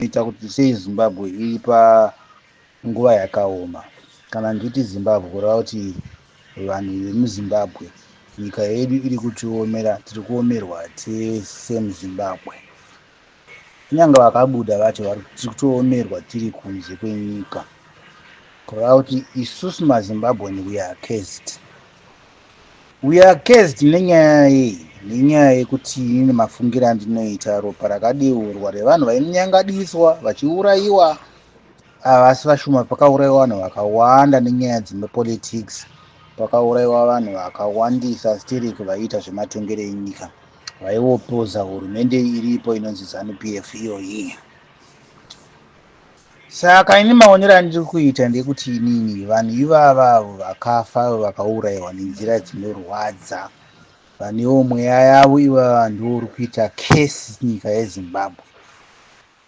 Ita kuti sei Zimbabwe iri panguva yakaoma. Kana ndichiti Zimbabwe, kureva kuti vanhu vemuZimbabwe, nyika yedu iri kutiomera, tiri kuomerwa tese muZimbabwe. Kunyange vakabuda vacho tiri kutoomerwa tiri kunze kwenyika. Kureva kuti isusu maZimbabwean, we are cursed. We are cursed nenyaya yei? Nenyaya yekuti inini mafungiro andinoita, ropa rakadeurwa revanhu vainyangadiswa vachiurayiwa havasi vashoma. Pakaurayiwa vanhu vakawanda nenyaya dzemapolitics, pakaurayiwa vanhu vakawandisa stereki vaiita zvematongero enyika, vaiopoza hurumende iripo inonzi ZANU PF iyoyi. Saka ini maonero andiri kuita ndekuti inini vanhu ivava vakafa, vakaurayiwa nenzira dzinorwadza, vanewo mweya yavo ivava ndiwo uri kuita curse nyika yeZimbabwe.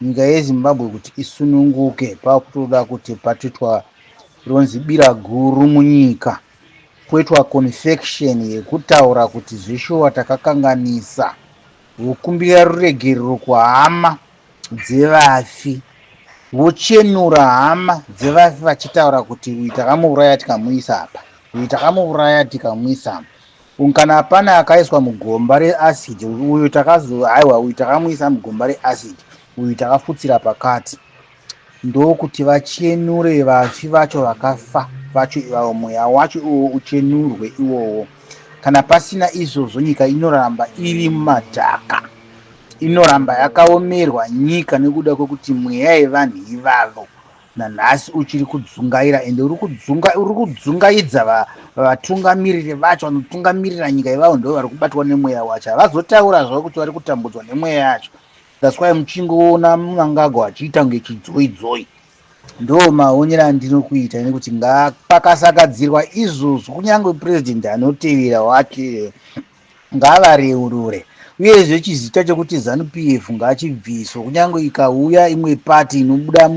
Nyika yeZimbabwe kuti isununguke, pakutoda kuti patoitwa ronzi bira guru munyika, poitwa confession yekutaura kuti zveshuwa takakanganisa, vokumbira ruregerero kuhama dzevafi, vochenura hama dzevafi vachitaura kuti uyu takamuuraya tikamuisa apa, uyu takamuuraya tikamuisa apa. Kana hapana akaiswa mugomba reacid, uyu takazo, aiwa, uyu takamuisa mugomba reacid, uyu takafutsira pakati. Ndokuti vachenure vafi vacho, vakafa vacho ivavo, mweya wacho iwowo uchenurwe iwowo. Kana pasina izvozvo, nyika inoramba iri mumadhaka, inoramba yakaomerwa nyika, nekuda kwekuti mweya yevanhu ivavo nanhasi uchiri kudzungaira, ende uri kudzungaidza vatungamiriri vacho vanotungamirira nyika ivavo. Ndo vari kubatwa nemweya wacho, havazotaura zvavo kuti vari kutambudzwa nemweya yacho. That's why muchingoona Mnangagwa achiita kunge chidzoidzoi. Ndo maonero andinokuita, nekuti pakasakadzirwa izvozvo, kunyange purezidendi anotevera wake ngavareurure. Uyezve chizita chekuti ZANU PF ngachibviswe. Kunyange ikauya imwe pati inobuda,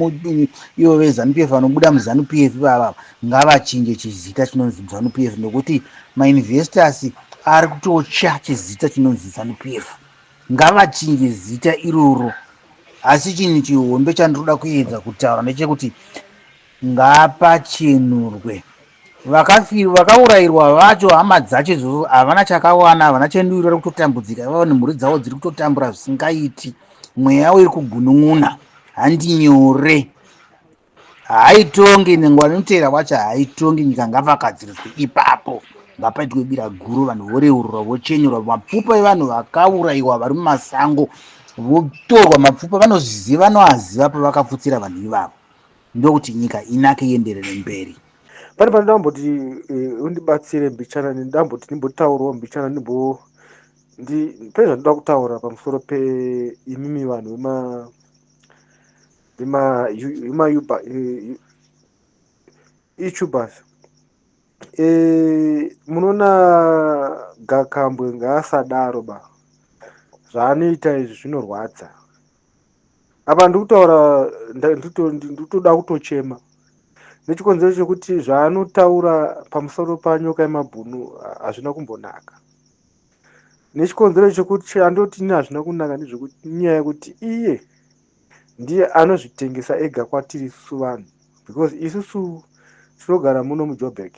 ivo veZANU PF vanobuda muZANU PF ivava ngavachinje chizita chinonzi ZANU PF, nekuti mainvestors ari kutotya chizita chinonzi ZANU PF. Ngavachinje zita iroro. Asi chinhu chihombe chandinoda kuedza kutaura ndechekuti ngapachenurwe vakaurayirwa vacho. Hama dzacho izvozvo havana chakawana, havana chenduri, vari kutotambudzika ivavo nemhuri dzavo dziri kutotambura zvisingaiti. Mweya iri kugunun'una, handi nyore, haitongi. Nenguva inoteera wacho haitongi nyika. Ngavagadziriswe ipapo, ngapaitwe bira guru, vanhu voreurura, vochenyurwa mapfupa evanhu vakaurayiwa vari mumasango, votorwa mapfupa, vanozviziva, vanoaziva pavakapfutsira vanhu ivavo, ndokuti nyika inake, ienderere mberi. Pane pandamboti undibatsire mbichana, ndamboti ndimbotaurawo mbichana, ndimbo pane zvandoda kutaura pamusoro peimimi vanhu vema YouTubers. Munoona, Gakambwe ngaasadaro ba, zvaanoita izvi zvinorwadza. Apa ndikutaura ndikutoda kutochema nechikonzero chekuti zvaanotaura pamusoro panyoka yemabhunu hazvina kumbonaka, nechikonzero chekuti andoti ini hazvina kunaka ndezvekuti nyaya yekuti iye ndiye anozvitengesa ega kwatiri isusu vanhu, because isusu tinogara muno muJoburg,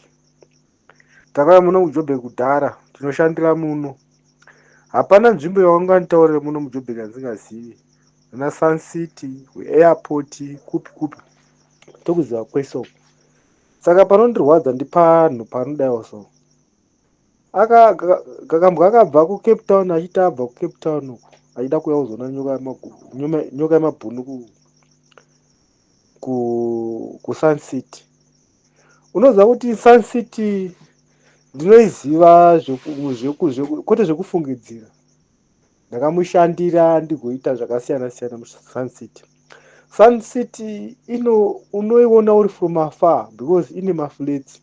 takauya muno muJoburg kudhara, tinoshandira muno. Hapana nzvimbo yaunganditaurire muno muJoburg handingazivi, ana Sun City, airport, kupi kupi, tokuziva kwese uko. Saka panondirwadza ndipanhu panodaiwo so Gakambwa akabva kuCape Town, achiti abva kuCape Town uku achida kuuya kuzoona nyoka yemabhunu kuSun City. Unoziva kuti Sun City ndinoiziva kwete zvekufungidzira, ndakamushandira ndigoita zvakasiyana siyana muSun City. Sun City ino unoiona uri from afar because ine maflats,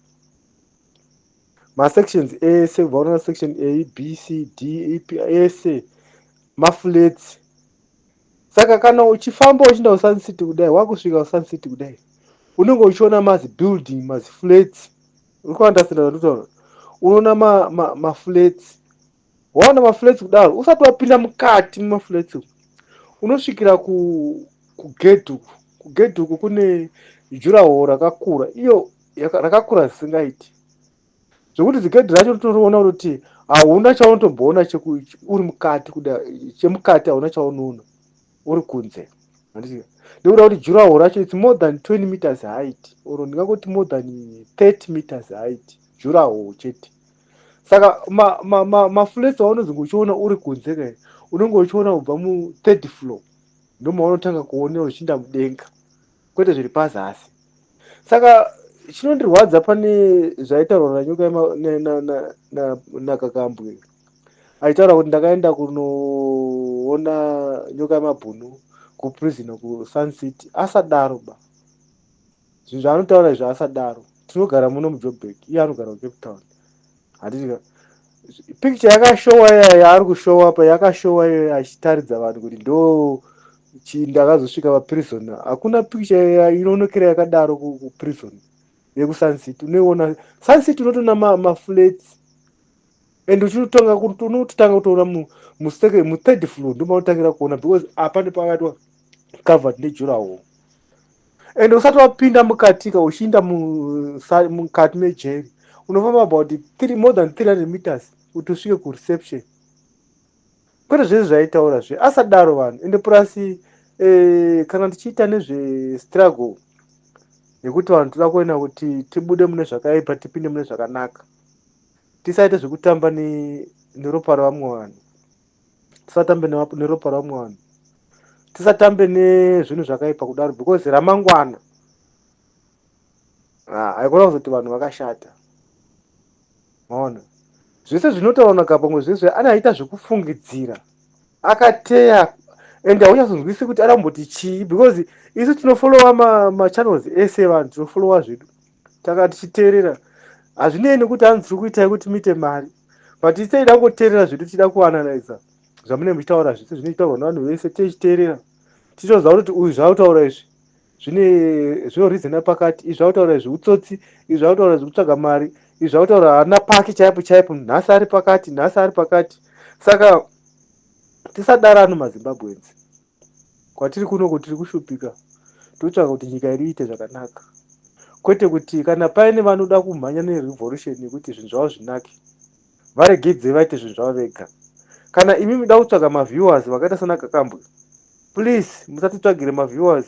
masections ese, kubva unoona section A, B, C, D, E, P, ese maflats. Saka kana uchifamba uchienda kuSun City kudai, wakusvika kuSun City kudai, unenge uchiona mazibuilding, maziflats. Uri kuunderstanda zvandikutaura? Unoona maflats, waona maflats kudaro, usati wapinda mukati mumaflats unosvikira ku Kugedhi uku, kugedhi uku kune durawall rakakura, iyo rakakura zvisingaiti, zvekuti zigedhi racho ritoriona kuti hauna chaunotomboona uri mukati. Kuda chemukati hauna chaunoona uri kunze, handiti? Nekuda kuti durawall racho, it's more than 20 meters height, or ndingangoti more than 30 meters height, durawall chete. Saka maflats aunozonge uchiona uri kunze kai, unenge uchiona kubva muthird floor, ndomaunotanga kuonera uchiinda mudenga, kwete zviri pazasi. Saka chinondirwadza pane zvaitaurwa naNyoka naKakambwe, achitaura kuti ndakaenda kunoona Nyoka yemabhunu kuprison kuSun City. Asadaro ba, zvinhu zvaanotaura izvi asadaro. Tinogara muno muJoburg, iye anogara kuCape Town, handiti? Picture yakashowa iya yaari kushowa pa, yakashowa iyo achitaridza vanhu kuti ndo ndakazosvika paprison. Hakuna picture inoonekera yakadaro kuprison yekuSun City. Unoiona Sun City, unotoona maflats and uchitotanga, unototanga kutoona muthird floor, ndomaunotangira kuona, because apa ndepakaitwa covered nedurawall. And usati wapinda mukatika, uchiinda mukati mejeri, unofamba about more than 300 meters kuti usvike kureception, kwete zvese zvaitaura zve. Asadaro vanhu. Ende plus kana tichiita nezvestruggle yekuti vanhu toda kuenda kuti tibude mune zvakaipa, tipinde mune zvakanaka, tisaite zvekutamba neropa ravamwe vanhu. Tisatambe neropa ravamwe vanhu, tisatambe nezvinhu zvakaipa kudaro, because ramangwana haikona kuzoti vanhu vakashata. Maona zvese zvinotaurwa naKapamwe zvese anoaita zvekufungidzira, akateya, and haunyazonzwisi kuti aramboti chii, because isu tinofolowa machannels ese, vanhu tinofolowa zvedu, taka tichiteerera. Hazvinei nekuti hanzi tiri kuitai kuti muite mari, but iseida kungoteerera zvedu, tichida kuanalyza zvamunenge muchitaura. Zvese zvinotaurwa nevanhu vese tichiteerera, tichitoziva kuti uyu zvautaura izvi zvine zvinorizena pakati, izvi zvautaura izvi utsotsi, izvi zvautaura izvi kutsvaga mari, izvi zvautaura haana pake chaipo chaipo, nhasi ari pakati, nhasi ari pakati. Saka tisadarano, maZimbabweans. Kwatiri kunoko tiri kushupika, totsvaga kuti nyika yedu iite zvakanaka, kwete kuti kana paine vanoda kumhanya nerevolution yekuti zvinhu zvavo zvinake, varegedzei vaite zvinhu zvavo vega. Kana imi muda kutsvaga maviewers vakaita sana Kakambwe, please musatitsvagire maviewers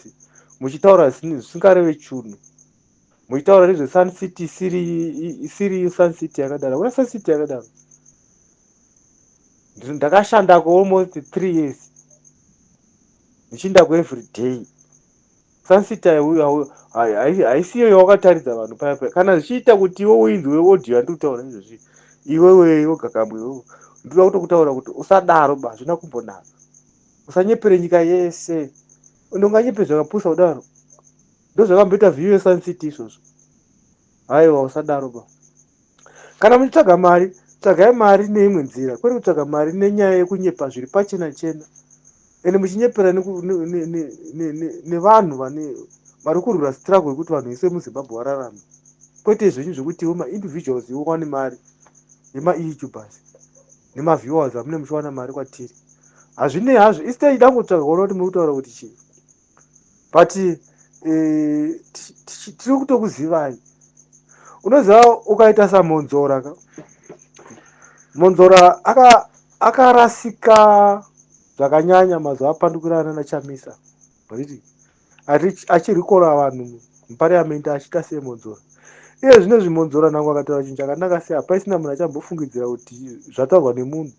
muchitaura zvisingareve chunhu, muchitaura nezveSun City isiri Sun City yakadaro. Hakuna Sun City yakadaro. Ndakashandako almost 3 years, ndichiindako every day. Sun City haisiyo yawakataridza vanhu paya paya. Kana zvichiita kuti iwe uinzwe audio yandiri kutaura izvozvi, iwewe, iwe Gakambwe, iwewe, ndinoda kutokutaura kuti usadaro ba, hazvina kumbonaka. Usanyepere nyika yese, unonganyepe zvakapusa kudaro. Ndozvakamboita view yeSun City izvozvo. Haiwa, usadaro ba. Kana muchitsvaga mari, tsvagai mari neimwe nzira, kwete kutsvaga mari nenyaya yekunyepa zviri pachena chena, ende muchinyepera nevanhu vane vari kurwira struggle yekuti vanhu vese muZimbabwe vararame, kwete zvenyu zvekuti iwo maindividuals iwo wane mari nemayoutubers nemaviewers amune muchiwana mari kwatiri. Hazvinei hazvo, isi tichida kungotsvaga kuona kuti muri kutaura kuti chii, but tiri kutokuzivai. Unoziva, ukaita saMonzora ka, Monzora akarasika zvakanyanya mazuva apandukirana naChamisa, handiti? Achirikora vanhu mupariamendi, achiita sei Monzora. Iye zvino zviMonzora nangu akataura chinhu chakanaka sei, hapaisina munhu achambofungidzira kuti zvataurwa nemunhu.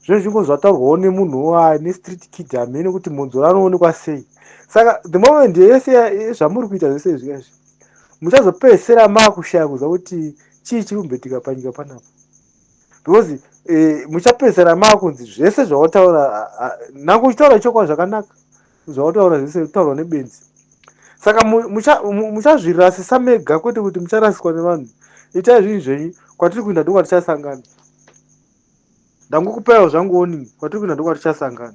Zvino zvingo zvataurwawo nemunhu nestreet kid, hamene kuti Monzora anoonekwa sei. Saka the moment yese zvamuri kuita zvese izvi izvi, muchazopedzisira maakushaya kuziva kuti chii chiri kumboitika panyika panapa, because muchapedzisira maakunzi zvese zvawataura, nangu uchitaura chokwadi zvakanaka, zvawataura zvese kutaurwa nebenzi. Saka muchazvirasisa mega, kwete kuti mucharasiswa nevanhu. Itai zvinhu zvenyu. Kwatiri kuenda ndokwatichasangana. Ndangokupaiwo zvangu warning, kwatiri kuenda ndokwatichasangana.